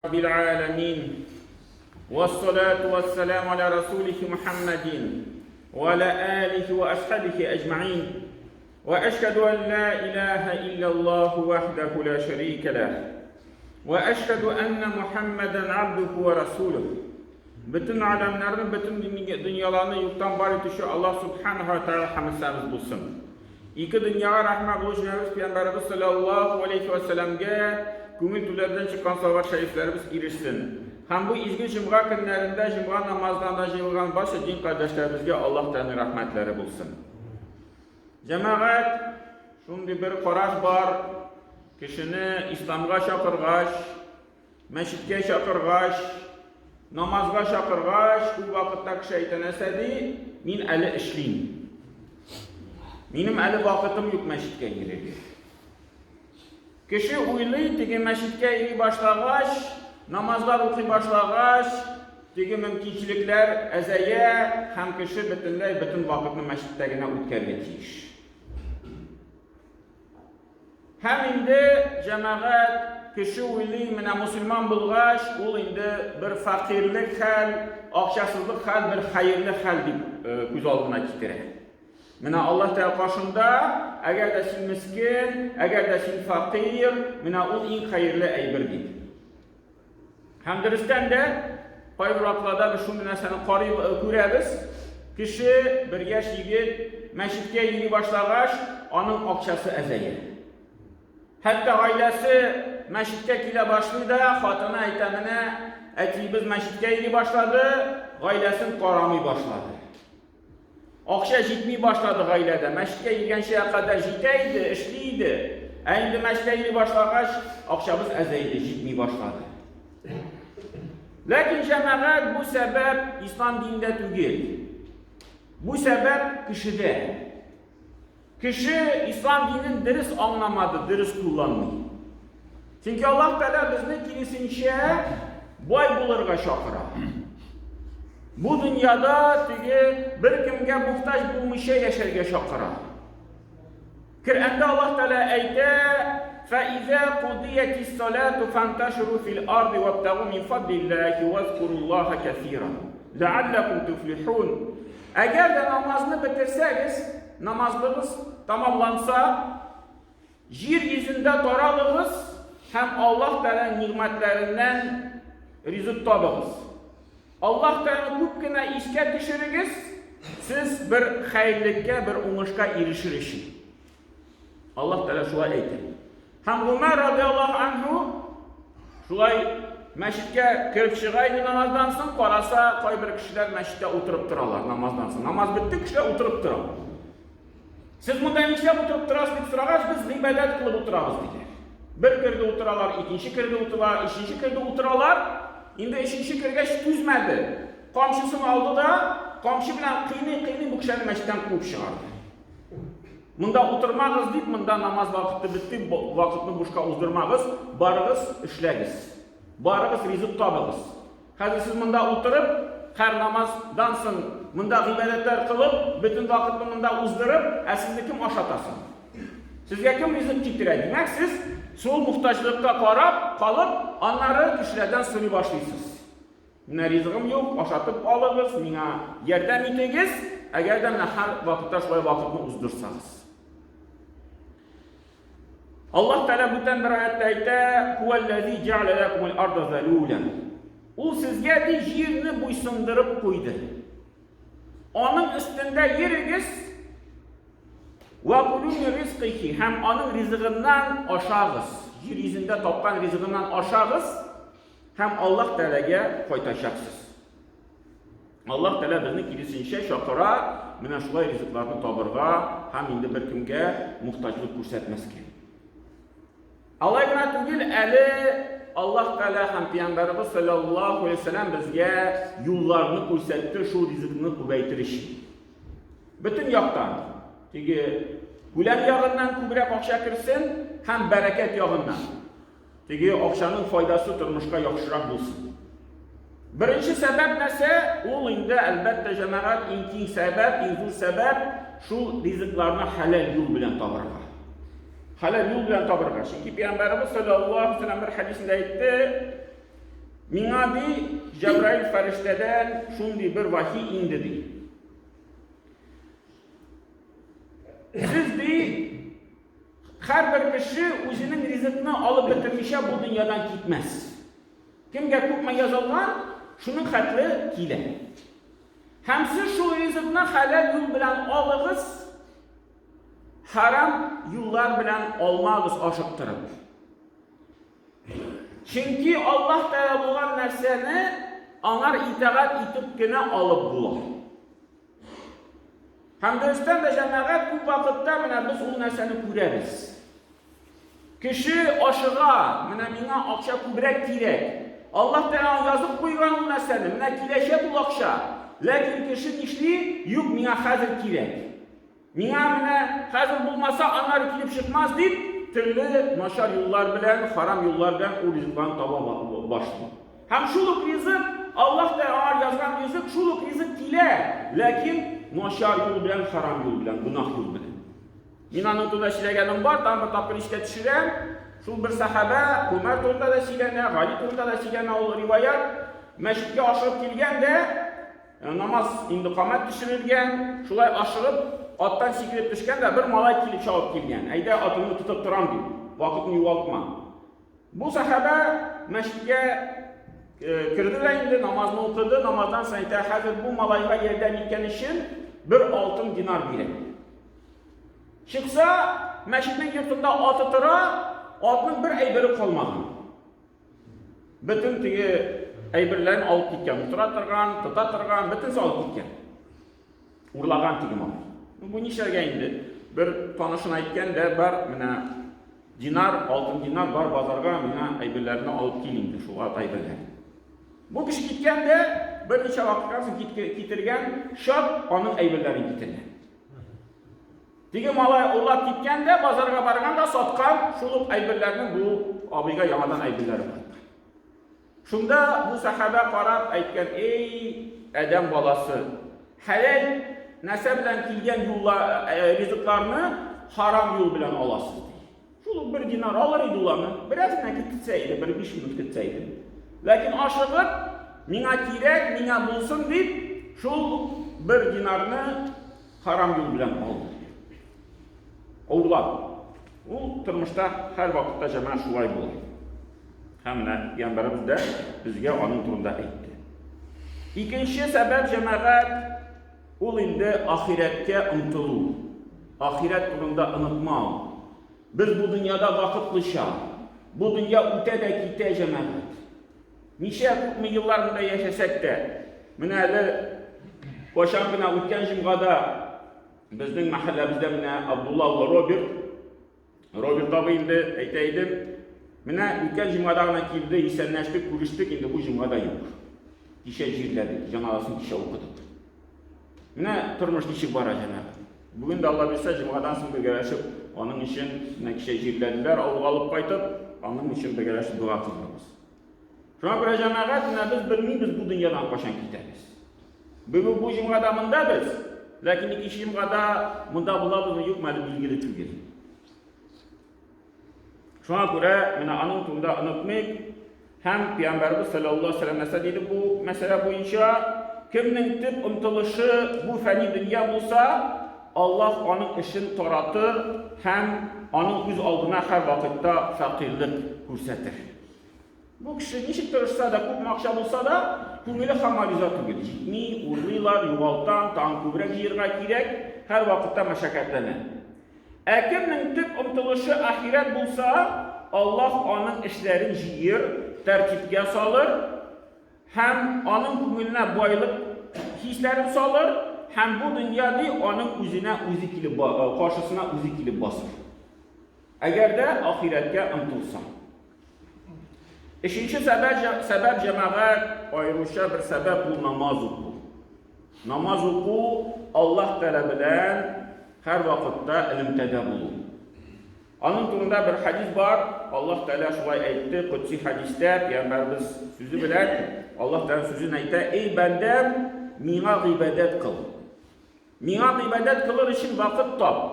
رب العالمين والصلاة والسلام على رسوله محمد وعلى آله وأصحابه أجمعين وأشهد أن لا إله إلا الله وحده لا شريك له وأشهد أن محمدا عبده ورسوله Бөтен аләмнәрне, бөтен дөньяларны юктан бар итүче Аллаһ Субханаһу ва Тааля хәмд булсын. Ике дөньяга рәхмәт булучы Нәбиебез Пәйгамбәребез саллаллаһу алейхи ва сәлламгә күңел түләрдән чыккан салават шәрифләребез ирешсен. Һәм бу изге җомга көннәрендә җомга намазына җыелган барча дин кардәшләребезгә Аллаһ Тәгаләнең рәхмәтләре булсын. Җәмәгать, шундый бер караш бар, кешене исламга чакыргач, Мәчеткә чакыргач, намазга чакыргач, күп вакытта кеше әйтә нәрсә ди? Мин әле эшлим. Минем әле вакытым юк мәчеткә йөрергә. Кеше уйлый, теге мәчеткә йөри башлагач, намазлар укый башлагач, теге мөмкинчелекләр әзәя һәм кеше бөтенләй бөтен вакытны мәчеттә генә үткәрергә тиеш. Һәм инде, җәмәгать, кеше уйлый, менә мосылман булгач, ул инде бер фәкыйрьлек хәл, акчасызлык хәл, бер хәерле хәл дип э, күз алдына китерә. Менә Аллаһ Тәгалә каршында, әгәр дә син мискен, әгәр дә син фәкыйрь, менә ул иң хәерле әйбер дип. Һәм дөрестән дә, кайбер вакытларда без шундый нәрсәне карый э, күрәбез. Кеше, бер яшь егет мәчеткә йөри башлагач, аның акчасы әзәя. Хәтта гаиләсе мәчеткә килә башлый да, хатыны әйтә, менә әтиебез мәчеткә йөри башлады, гаиләсен карамый башлады. Акча җитми башлады гаиләдә. Мәчеткә йөргәнчә кадәр җитә иде, эшли иде. Ә инде мәчеткә йөри башлагач, акчабыз әзәйде, җитми башлады. Ләкин җәмәгать бу сәбәп ислам динендә түгел. Бу сәбәп кешедә. Кеше ислам динен дөрес аңламады, дөрес кулланмый. Чөнки Аллаһ Тәгалә безне киресенчә бай булырга чакыра. Бу дөньяда теге беркемгә мохтаҗ булмыйча яшәргә чакыра. Коръәндә Аллаһ Тәгалә әйтә: "Фәизә кудиятис салату фанташиру фил арди вабтагу мин фадлиллахи вазкуруллаха кәсира. Ләалләкум туфлихун." Әгәр дә намазны бетерсәгез, намазлыгыз тәмамланса, җир йөзендә таралыгыз һәм Аллаһ Тәгаләнең нигъмәтләреннән ризык табыгыз. Аллаһ Тәгаләне күп кенә искә төшерегез, сез бер хәерлеккә, бер уңышка ирешер өчен. Аллаһ Тәгалә шулай әйтә. Һәм Гомәр радиаллаһу анһу шулай мәчеткә кереп чыга иде намаздан соң, караса, кайбер кешеләр мәчеттә утырып торалар намаздан соң. Намаз бетте, кешеләр утырып тора. Сез монда нишләп утырып торасыз дип сорагач, без гыйбадәт кылып утырабыз диде. Бер керде утыралар, икенче керде утыралар, өченче керде утыралар. Инде өченче кергәч түзмәде. Камчысын алды да, камчы белән кыйный-кыйный бу кешеләрне мәчеттән куып чыгарды. Монда утырмагыз дип, монда намаз вакыты бетте, вакытны бушка уздырмагыз, барыгыз, эшләгез. Барыгыз, ризык табыгыз. Хәзер сез монда утырып, һәр намаздан соң монда гыйбадәтләр кылып, бөтен вакытны монда уздырып, ә сезне кем ашата соң? Сезгә кем ризык китерә? Димәк, сез шул мохтаҗлыкка карап, калып, аннары кешеләрдән сорый башлыйсыз. Менә ризыгым юк, ашатып алыгыз, миңа ярдәм итегез, әгәр дә менә һәр вакытта шулай вакытны уздырсагыз. Аллаһ Тәгалә бүтән бер аятта әйтә, "Хуаллази җәгъәлә ләкумул арда залула". Ул сезгә ди җирне буйсындырып куйды. Аның өстендә йөрегез, Вә кулю мин ризкыйхи, һәм аның ризыгыннан ашагыз. Җир йөзендә тапкан ризыгыннан ашагыз. Һәм Аллаһ Тәгаләгә кайтачаксыз. Аллаһ Тәгалә безне киресенчә чакыра, менә шулай ризыкларны табырга һәм инде беркемгә мохтаҗлык күрсәтмәскә. Алай гына түгел, әле Аллаһ Тәгалә һәм Пәйгамбәребез саллаллаһу алейһи вәсәләм безгә юлларны күрсәтте шул ризыкны күбәйтер өчен. Бөтен яктан, теге күләм ягыннан күбрәк акча керсен һәм бәрәкәт ягыннан. Теге акчаның файдасы тормышка яхшырак булсын. Беренче сәбәп нәрсә? Ул инде, әлбәттә, җәмәгать, иң киң сәбәп, иң зур сәбәп, шул ризыкларны хәләл юл белән табырга. Хәләл юл белән табырга. Чөнки Пәйгамбәребез саллаллаһу алейһи вәсәлләм бер хәдисендә әйтте: Миңа, ди, Җәбраил фәрештәдән шундый бер вахи инде, ди. Сез, ди, һәрбер кеше үзенең ризыкны алып бетермичә бу дөньядан китмәс. Кемгә күпме язылган, шуның хәтле килә. Һәм сез шул ризыкны хәләл юл белән алыгыз, харам юллар белән алмагыз ашыктырып. Чөнки Аллаһ Тәгалә булган нәрсәне аңар итагать итеп кенә алып була. Һәм дөрестән дә җәмәгать күп вакытта менә без ул нәрсәне күрәбез. Кеше ашыга, менә миңа акча күбрәк кирәк. Аллаһ Тәгалә язып куйган ул нәрсәне, менә киләчәк ул акча. Ләкин кеше нишли? Юк, миңа хәзер кирәк. Миңа менә хәзер булмаса, аннары килеп чыкмас дип, төрле начар юллар белән, харам юллар белән ул ризыкларны таба башлый. Һәм шул ук ризык, Аллаһ Тәгалә аңар язган ризык, шул ук ризык килә, ләкин начар юл белән, харам юл белән, гөнаһ юл белән. Мин аның турында сөйләгәнем бар, тагын бер тапкыр искә төшерәм. Шул бер сәхабә Гомәр турында да сөйләнә, Гали турында да сөйләнә ул риваять. Мәчеткә ашыгып килгән дә, Намаз инде камәт төшерелгән, шулай ашыгып, аттан сикереп төшкән дә бер малай килеп чабып килгән. Әйдә, атыңны тотып торам дип, вакытны югалтма. Бу сәхабә мәчеткә керде дә инде, намазны укыды, намаздан соң әйтә, хәзер бу малайга ярдәм иткән өчен бер алтын динар бирәм. Чыкса, мәчетнең йортында аты тора, атның бер әйбере калмаган. Бөтен теге әйберләрен алып киткән, утыра торган, тота торган, бөтенесе алып киткән. Урлаган теге малай. Ну, бу нишләргә инде? Бер танышына әйткән дә бар, менә динар, алтын динар бар базарга, миңа әйберләрне алып кил инде, шул ат әйберләрен. Бу кеше киткән дә, берничә вакыттан соң китергән, шат аның әйберләрен китергән. Теге малай урлап киткән дә, базарга барган да, саткан шул ук әйберләрне бу абыйга яңадан әйберләре кайткан. Шунда бу сәхабә карап әйткән, эй, адәм баласы, хәләл нәрсә белән килгән юлла, э, ризыкларны харам юл белән аласыз, ди. Шул ук бер динар алыр иде ул аны, бераз гына көтсә иде, бер 5 минут көтсә иде. Ләкин ашыгып, миңа кирәк, миңа булсын дип, шул бер динарны Харам юл белән алды. Урлап. Ул тормышта һәр вакытта җәмәгать шулай була. Һәм менә пәйгамбәребез дә безгә аның турында әйтте. Икенче сәбәп җәмәгать ул инде ахирәткә омтылу. Ахирәт турында онытмау. Без бу дөньяда вакытлыча. Бу дөнья үтә дә китә җәмәгать. Ничә күпме еллар монда яшәсәк тә, менә әле кайчан гына үткән җомгада безнең мәхәлләбездә менә Абдулла улы Роберт, Роберт абый инде әйтә идем, менә үткән җомгада гына килде, исәнләштек, күрештек, инде бу җомгада юк. Кичә җирләдек, җанадасын кичә укыдык. Менә тормыш ничек бара, җәмәгать. Бүген дә Алла бирсә, җомгадан соң бергәләшеп, аның өчен менә кичә җирләделәр, авылга алып кайтып, аның өчен бергәләшеп дога кылырбыз. Шуңа күрә җәмәгать, менә без белмибез бу дөньядан кайчан китәбез. Бүген бу җомгада монда без, ләкин икенче җомгада монда булабызмы, юкмы әле билгеле түгел. Шуңа күрә менә аның турында онытмыйк. Һәм Пәйгамбәрбез саллаллаһу алейһи вәсәлләм нәрсә диде бу мәсьәлә буенча? Кемнең төп омтылышы бу фәни дөнья булса, Аллаһ аның эшен таратыр һәм аның күз алдына һәр вакытта фәкыйрьлек күрсәтер. Бу кеше ничек тырышса да, күпме акча булса да, күңеле һаман риза түгел. Җитми, урлыйлар, югалтам, тагын күбрәк җыерга кирәк, һәр вакытта мәшәкатьләнә. Ә кемнең төп омтылышы ахирәт булса, Аллаһ аның эшләрен җыер, тәртипкә салыр һәм аның күңеленә байлык хисләрен салыр һәм бу дөнья ди аның үзенә үзе килеп каршысына үзе килеп басыр. Әгәр дә ахирәткә омтылса. Өченче сәбәп, сәбәп җәмәгать, аеруча бер сәбәп ул намаз уку. Намаз уку Аллаһ Тәгалә белән һәр вакытта элемтәдә булу. Аның турында бер хадис бар, Аллаһ Тәгалә шулай әйтте, Кодси хадистә пәйгамбәребез сүзе белән Аллаһ Тәгалә сүзен әйтә: "Эй бәндәм, миңа гыйбадәт кыл. Миңа гыйбадәт кылыр өчен вакыт тап.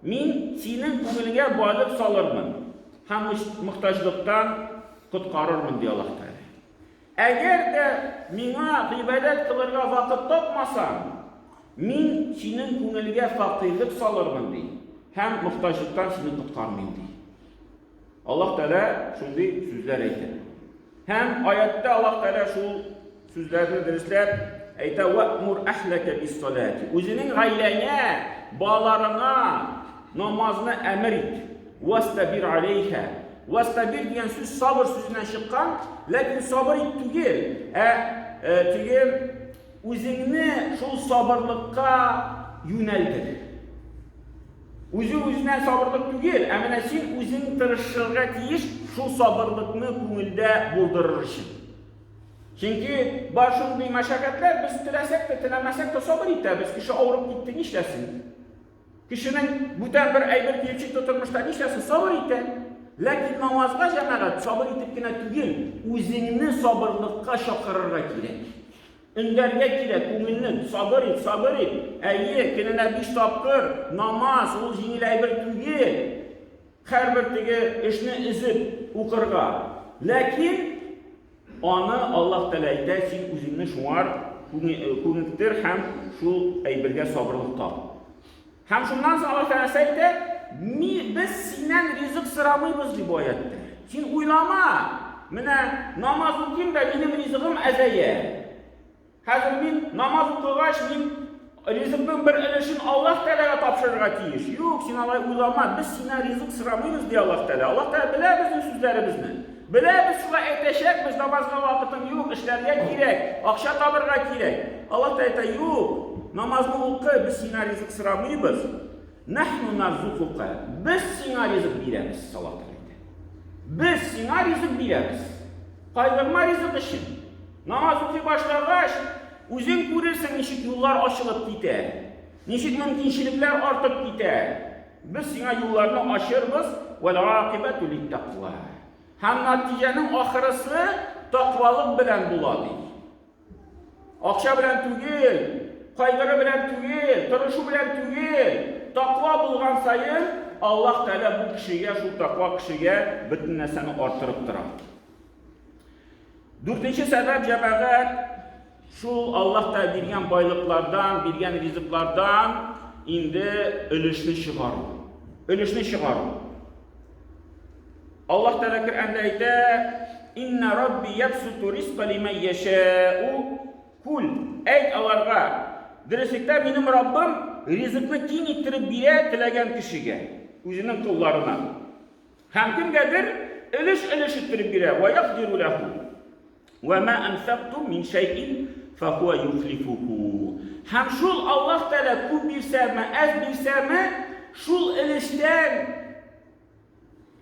Мин синең күңелеңә байлык салырмын һәм мохтаҗлыктан коткарырмын, ди Аллаһ Тәгалә. Әгәр дә миңа гыйбадәт кылырга вакыт тапмасаң, мин синең күңелгә фәкыйрьлек салырмын, ди, һәм мохтаҗлыктан сине коткармыйм, ди. Аллаһ Тәгалә шундый сүзләр әйтә. Һәм аятта Аллаһ Тәгалә шул сүзләрне дөресләп әйтә: "Вәмур әһләкә бис-салати". Үзенең гаиләңә, балаларыңа намазны әмер ит. Вастабир алейха. Вастабир дигән сүз сабыр сүзеннән чыккан, ләкин сабыр ит түгел, ә теге үзеңне шул сабырлыкка юнәлдер. Үзе үзенә сабырлык түгел, ә менә син үзең тырышырга тиеш шул сабырлыкны күңелдә булдырыр өчен. Чөнки бар шундый мәшәкатьләр, без теләсәк тә, теләмәсәк тә сабыр итәбез. Кеше авырып китте, нишләсен? Кешенең бүтән бер әйбер килеп чыкты тормышта, нишләсен? Сабыр итә. Ләкин намазга, җәмәгать, сабыр итеп кенә түгел, үзеңне сабырлыкка чакырырга кирәк. Өндәргә кирәк күңелне, сабыр ит, сабыр ит. Әйе, көненә биш тапкыр намаз, ул җиңел әйбер түгел. Һәрбер теге эшне өзеп укырга. Ләкин аны Аллаһ Тәгалә әйтә, син үзеңне шуңар күнектер һәм шул әйбергә сабырлык тап. Һәм шуннан соң Аллаһ Тәгалә әйтә, Ми, без синнән ризык сорамыйбыз, ди бу аятьтә. Син уйлама, менә намаз укыйм да минем ризыгым әзәя. Хәзер мин намаз укыгач, мин ризыкның бер өлешен Аллаһ Тәгаләгә тапшырырга тиеш. Юк, син алай уйлама, без синнән ризык сорамыйбыз, ди Аллаһ Тәгалә. Аллаһ Тәгалә белә безнең сүзләребезне. Белә, без шулай әйтәчәкбез, намазга вакытым юк, эшләргә кирәк, акча табырга кирәк. Аллаһ Тәгалә әйтә, юк, намазны укы, без синнән ризык сорамыйбыз. Нахну нарзукука. Без сиңа ризык бирәбез, Аллаһ Тәгалә әйтә. Без сиңа ризык бирәбез. Кайгырма ризык өчен. Намаз укый башлагач, үзең күрерсең, ничек юллар ачылып китә, ничек мөмкинчелекләр артып китә. Без сиңа юлларны ачырбыз, вәл акибәту литтаква. Һәм нәтиҗәнең ахырысы таквалык белән була, ди. Акча белән түгел, кайгыры белән түгел, тырышу белән түгел, таква булган саен Аллаһ Тәгалә бу кешегә, шул таква кешегә бөтен нәрсәне арттырып тора. Дүртенче сәбәп, җәмәгать, шул Аллаһ та биргән байлыклардан, биргән ризыклардан инде өлешне чыгару. Өлешне чыгару. Аллаһ Тәгалә Коръәндә әйтә: "Инна Рабби ябсуту ризка лиман яшәу". Кул, әйт аларга, дөреслектә минем Раббым ризыкны киң иттереп бирә теләгән кешегә, үзенең колларына. Һәм кемгәдер өлеш-өлеш иттереп бирә, вә якдиру ләһу. Вә ма анфактум мин шәйин фахуа юхлифуху. Һәм шул Аллаһ Тәгалә күп бирсәме, әз бирсәме, шул өлештән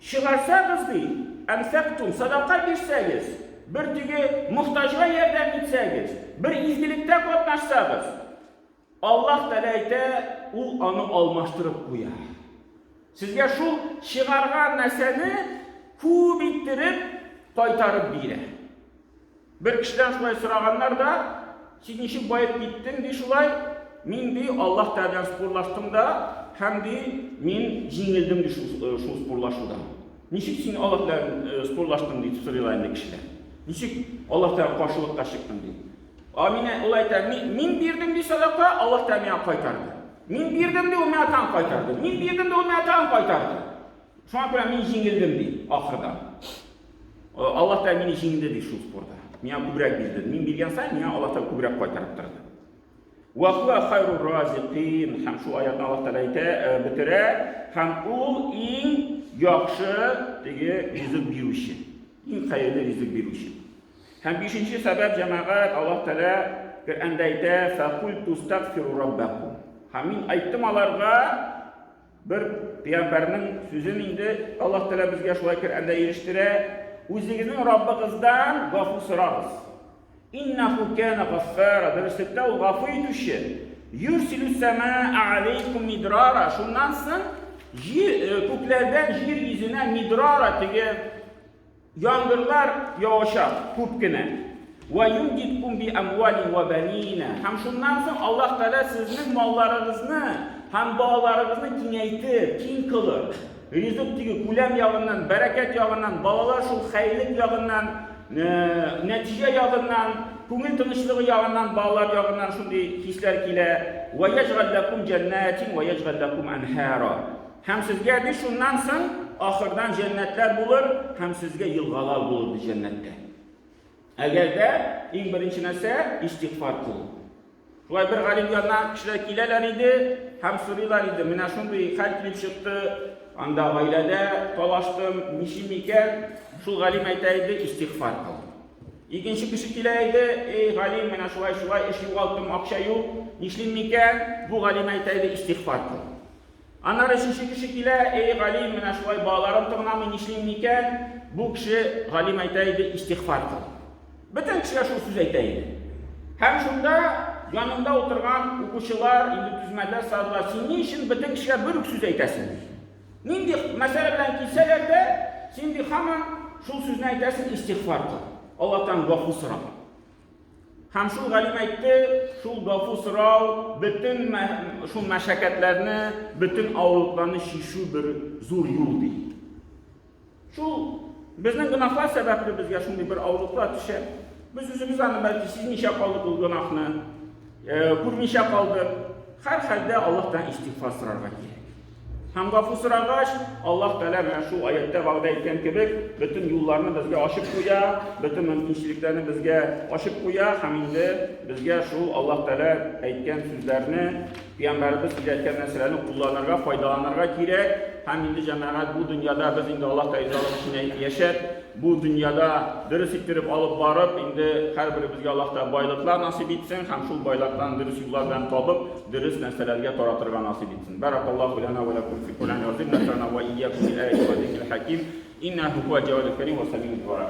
чыгарсагыз, ди, анфактум, садака бирсәгез, бер теге мохтаҗга ярдәм итсәгез, бер изгелектә катнашсагыз, Аллаһ Тәгалә әйтә, ул аны алмаштырып куя. Сезгә шул чыгарган нәрсәне күп иттереп кайтарып бирә. Бер кешедән шулай сораганнар да, син ничек баеп киттең, ди шулай, мин ди Аллаһ Тәгаләдән спорлаштым да, һәм ди мин җиңелдем ди шул, э, шул спорлашуда. Ничек син Аллаһ белән э, спорлаштың дип сорыйлар инде кешеләр. Ничек Аллаһ белән каршылыкка чыктың ди. А мине ул әйтә, мин бирдем ди садака, Аллаһ та миңа кайтарды. Мин бирдем ди, ул миңа тагын кайтарды. Мин бирдем ди, ул миңа тагын кайтарды. Шуңа күрә мин җиңелдем ди ахырда. Аллаһ та мине җиңде ди шул спорда. Миңа күбрәк бирде. Мин биргән саен миңа Аллаһ та күбрәк кайтарып торды. Ва хуа хайру разикин. Һәм шул аятны Аллаһ Тәгалә әйтә, бетерә, һәм ул иң яхшы теге ризык бирүче. Иң хәерле ризык бирүче. Һәм бишенче сәбәп, җәмәгать, Аллаһ Тәгалә Коръәндә әйтә, «Фәкульту стагфиру раббакум». Һәм мин әйттем аларга, бер пәйгамбәрнең сүзен инде Аллаһ Тәгалә безгә шулай Коръәндә ирештерә, үзегезнең Раббыгыздан гафу сорагыз. Иннаху кана гаффара, дөреслектә ул гафу итүче. Юрсилү сәмаа алейкум мидрара. Шуннан соң җир, э, күкләрдән җир йөзенә мидрара теге Яңгырлар явачак күп кенә. Вә юмдидкум би әмвалин вә бәнина. Һәм шуннан соң Аллаһ Тәгалә сезнең малларыгызны һәм балаларыгызны киңәйтер, киң кылыр. Ризык теге күләм ягыннан, бәрәкәт ягыннан, балалар шул хәерлек ягыннан нәтиҗә ягыннан, күңел тынычлыгы ягыннан, балалар ягыннан шундый хисләр килә. Ва яҗгаль ләкум җәннәтин ва яҗгаль ләкум анһара. Һәм сезгә ди шуннан соң ахырдан җәннәтләр булыр һәм сезгә елгалар булыр ди җәннәттә. Әгәр дә иң беренче нәрсә истигъфар кылу. Шулай бер галим янына кешеләр киләләр иде һәм сорыйлар иде, менә шундый хәл килеп чыкты, анда гаиләдә талаштым, нишлим икән? Шул галим әйтә иде, истигъфар кыл. Икенче кеше килә иде, эй, галим, менә шулай-шулай эш югалттым, акча юк, нишлим микән? Бу галим әйтә иде, истигъфар кыл. Аннары өченче кеше килә, Эй, галим, менә шулай балаларым тыңламый, нишлим микән? Бу кеше, галим әйтә иде, истигъфар кыл. Бөтен кешегә шул сүз әйтә иде. Һәм шунда янында утырган укучылар инде түзмәделәр, сорадылар, син ни өчен бөтен кешегә бер үк сүз әйтәсең? ди. Нинди мәсьәлә белән килсәләр дә, син ди һаман шул сүзне әйтәсең, истигъфар кыл. Аллаһтан гафу сора. Һәм шул галим әйтте, шул гафу сорау бөтен шул мәшәкатьләрне, бөтен авырлыкларны чишү бер зур юл ди. Шул безнең гөнаһлар сәбәпле безгә шундый бер авырлыклар төшә. Без үзебез аны бәлки сизмичә калдык ул гөнаһны, күрмичә калдык. Һәр хәлдә Аллаһтан истигъфар сорарга кирәк. Һәм гафу сорагач, Аллаһ Тәгалә менә шул аятьтә вәгъдә иткән кебек, бөтен юлларны безгә ачып куя, бөтен мөмкинчелекләрне безгә ачып куя һәм инде безгә шул Аллаһ Тәгалә әйткән сүзләрне, пәйгамбәребез өйрәткән нәрсәләрне кулланырга, файдаланырга кирәк. Һәм инде җәмәгать бу дөньяда без инде Аллаһ Тәгалә ризалыгы өчен яшәп, Бу дөньяда дөрес иттереп алып барып, инде һәрберебезгә Аллаһ Тәгалә байлыклар насыйп итсен һәм шул байлыкларны дөрес юллар белән табып, дөрес нәрсәләргә таратырга насыйп итсен. Бәракаллаһу ләнә вә ләкүм фил Куръәнил газыйм, нәфәгънә вә иякүм бил аяти вә зикрил хәким, иннәһү һүәл җәвадул кәрим вә сәмиуд дуа.